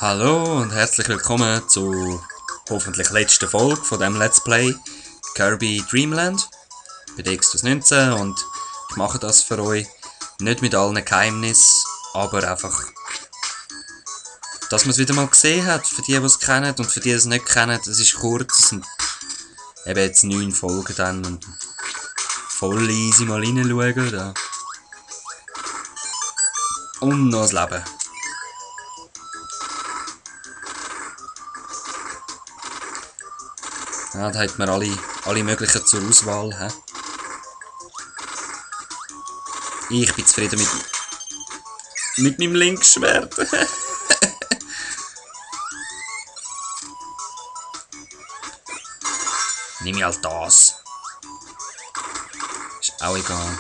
Hallo und herzlich willkommen zur hoffentlich letzten Folge von dem Let's Play Kirby Dream Land bei der X19 und ich mache das für euch nicht mit allen Geheimnissen, aber einfach, dass man es wieder mal gesehen hat, für die es kennen und für die es nicht kennen. Es ist kurz, es sind eben jetzt 9 Folgen dann und voll easy mal reinschauen da. Und noch das Leben. Ja, da hat man alle möglichen zur Auswahl. He? Ich bin zufrieden mit meinem Linksschwert. Nimm ich halt das. Ist auch egal.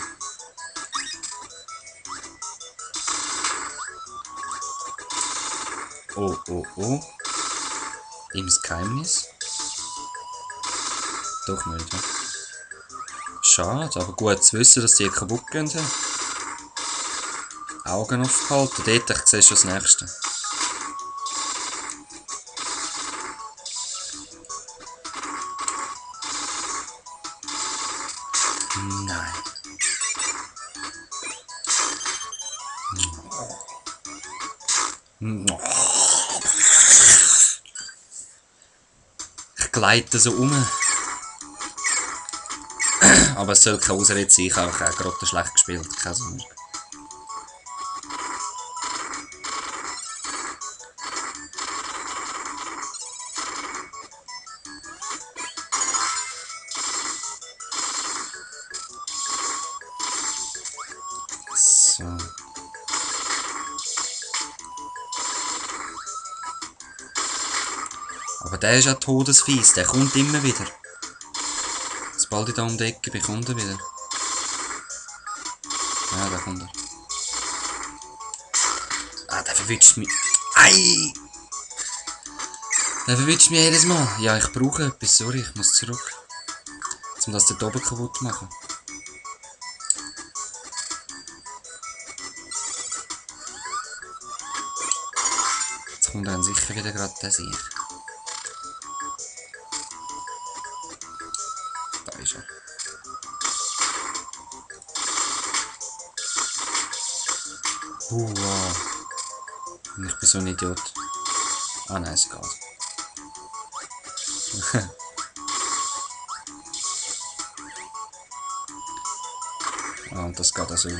Oh, oh, oh. Ihm Geheimnis. Doch nicht, ja. Schade, aber gut zu wissen, dass die kaputt gehen. Augen aufgehalten, dort, ich sehe schon das nächste. Nein. Ich gleite so um. Aber es soll keine Ausrede sein, ich habe auch gerade schlecht gespielt, keine Sorge. So. Aber der ist ja todesfies, der kommt immer wieder. Sobald ich da um die Ecke bin, kommt er wieder. Ja, da kommt er. Ah, der verwünscht mich. Ei! Der verwünscht mich jedes Mal. Ja, ich brauche etwas, sorry, ich muss zurück. Um das dort oben kaputt zu machen. Jetzt kommt dann sicher wieder gerade der Sieg. Da ist er. Wow. Ich bin so ein Idiot. Ah nein, es geht. Ah, und das geht auch so.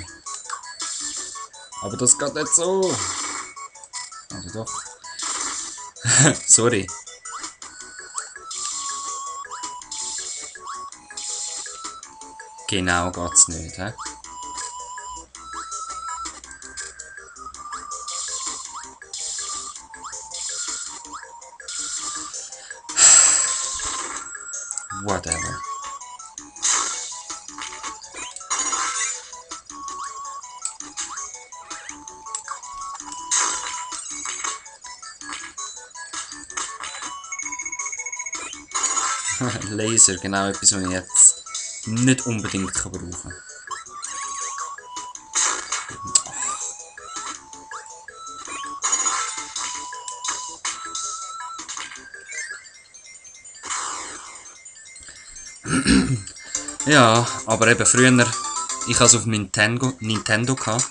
Aber das geht nicht so. Also doch. Sorry. Genau geht's nicht, hä? Whatever. Laser, genau etwas, was ich jetzt nicht unbedingt brauchen kann. Ja, aber eben früher, ich hatte es auf Nintendo gehabt.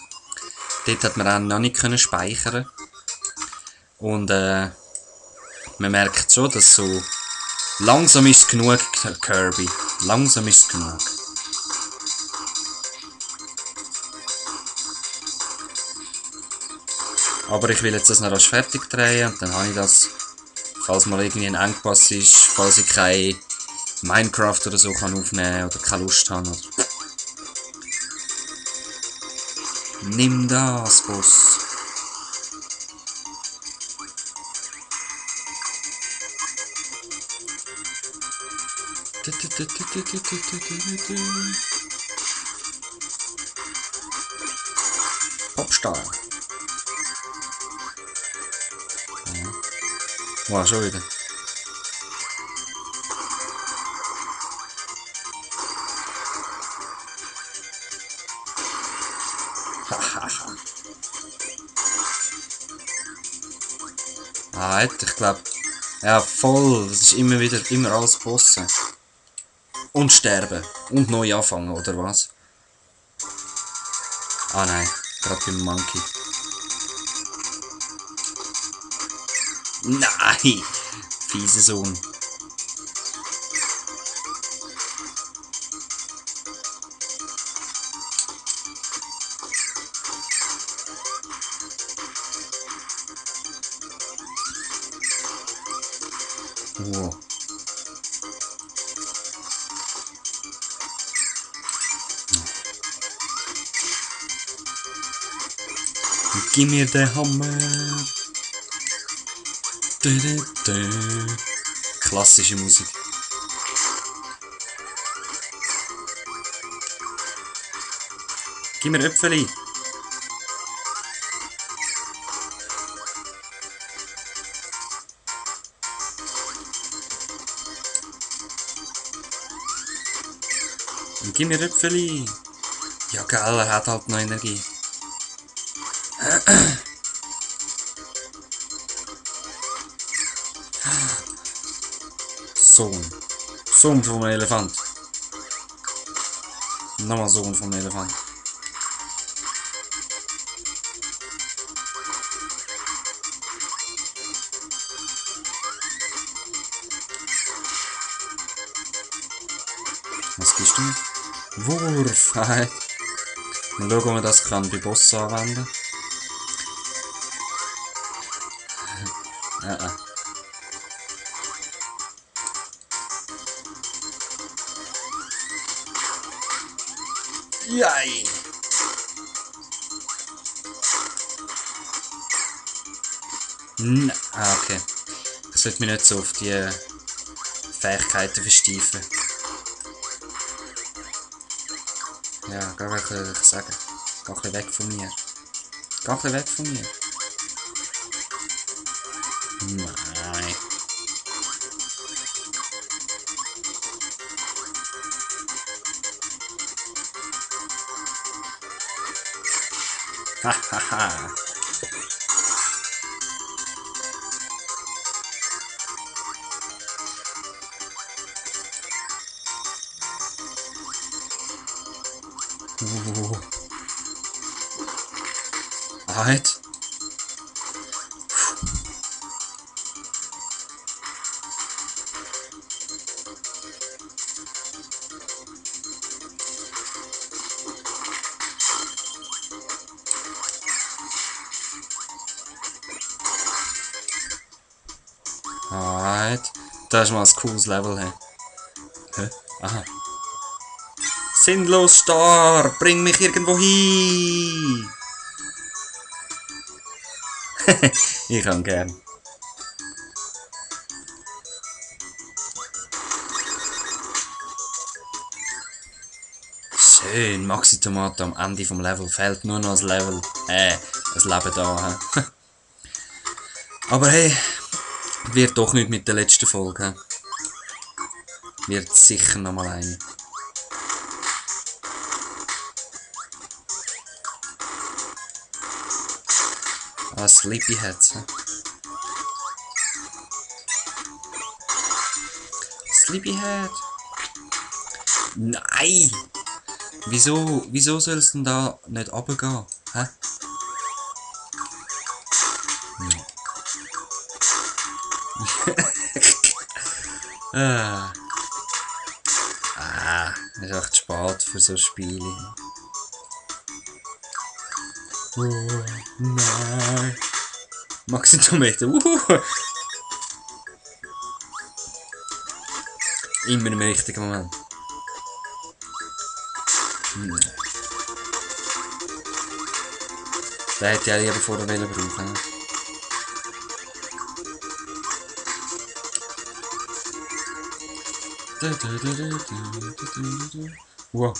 Dort hat man auch noch nicht können speichern. Und man merkt schon, dass so langsam ist es genug, Kirby. Langsam ist es genug. Aber ich will jetzt das noch rasch fertig drehen und dann habe ich das, falls mal irgendwie ein Engpass ist, falls ich kein Minecraft oder so kann aufnehmen oder keine Lust habe. Oder nimm das, Boss. Popstar. Wow, schon wieder. Ah, ich glaube. Ja, voll. Das ist immer alles Bossen. Und sterben. Und neu anfangen, oder was? Ah nein, gerade beim Monkey. Nein! Fiese Sohn. Wow. Gib mir den Hammer. Du, du, du. Klassische Musik. Gib mir Äpfeli. Gib mir Äpfeli. Ja, geil, er hat halt noch Energie. Sohn. Sohn vom Elefant. Nochmal Sohn vom Elefant. Was gibst du mir? Wurf. Mal schauen, ob man das kann bei Boss anwenden. Ja. Jai! Okay. Ich sollte mich nicht so auf die Fähigkeiten versteifen. Ja, geh weg, kann ich sagen. Geh ein bisschen weg von mir. Geh ein bisschen weg von mir. Nein. Hahaha. Halt. Halt. Das ist mal ein cooles Level. Hey. Hä? Aha. Sinnlos Star, bring mich irgendwo hin. Ich kann gern. Schön, Maxi Tomate am Ende vom Level. Fehlt nur noch ein Level. ein Leben da. He? Aber hey, wird doch nicht mit der letzten Folge. He? Wird sicher noch mal eine. Ah, Sleepyheads. He? Sleepyhead. Nein! Wieso soll es denn da nicht runtergehen? Hä? Ist echt spät für so Spiele. Oh, nein. Maxi Tomate. Immer im richtigen Moment. Den hätte ich auch lieber vorher brauchen. Wow.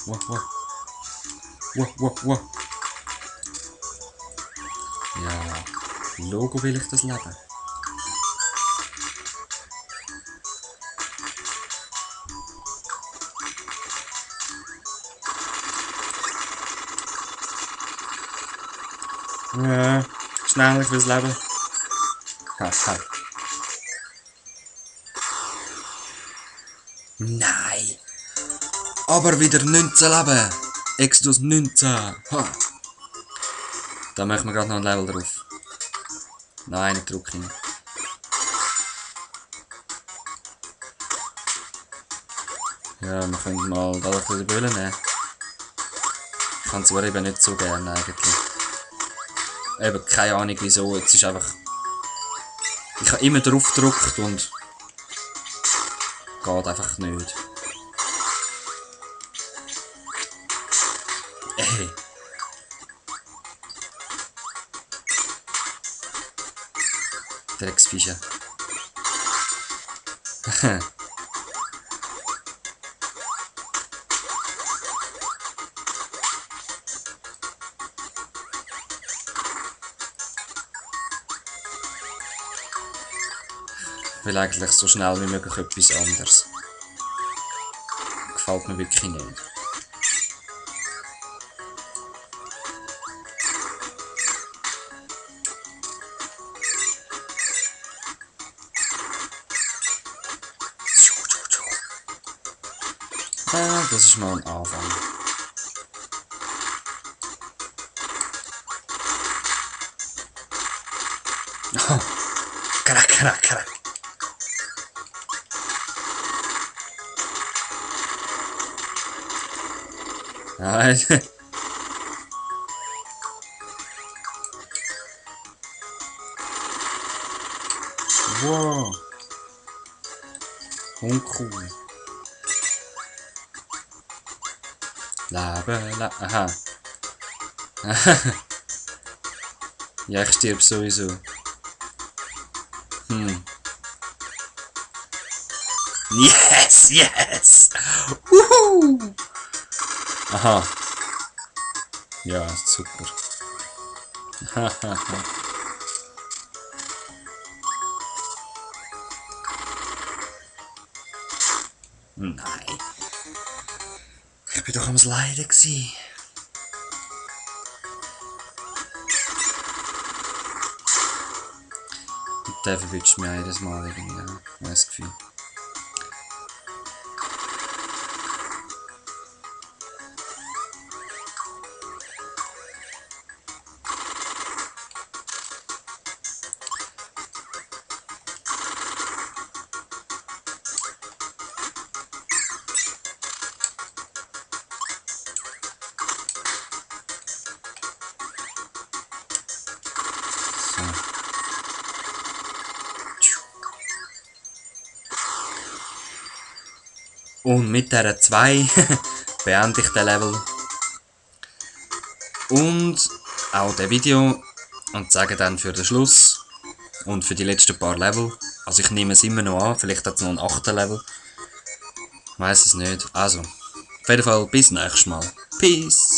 Ja, Logo will ich das Leben. Ja, schnell, ich will das Leben. Haha. Nein! Aber wieder 19 Leben! Exodus 19! Ha. Da machen wir gerade noch ein Level drauf. Nein, nicht drücken. Ja, wir können mal da ein bisschen Böllen nehmen. Ich kann es aber eben nicht so gerne eigentlich. Eben keine Ahnung wieso, jetzt ist einfach... Ich habe immer drauf gedrückt und... geht einfach nicht. Ey. Drecksviecher. Ich will eigentlich so schnell wie möglich etwas anderes. Gefällt mir wirklich nicht. Das ist mal ein Anfang. Oh. Krack, krack, krack. Nein. Wow. Uncool. Aha. Ja, ich stirb sowieso. Yes, yes! Wuhu! Aha. Ja, super. Nein. Ich bin doch am Leiden gsi. Und der verwünscht mich jedes Mal irgendwie, ja. Ich habe das Gefühl. Und mit dieser 2 beende ich den Level. Und auch das Video. Und sage dann für den Schluss. Und für die letzten paar Level. Also ich nehme es immer noch an. Vielleicht hat es noch einen 8. Level. Ich weiss es nicht. Also, auf jeden Fall bis nächstes Mal. Peace.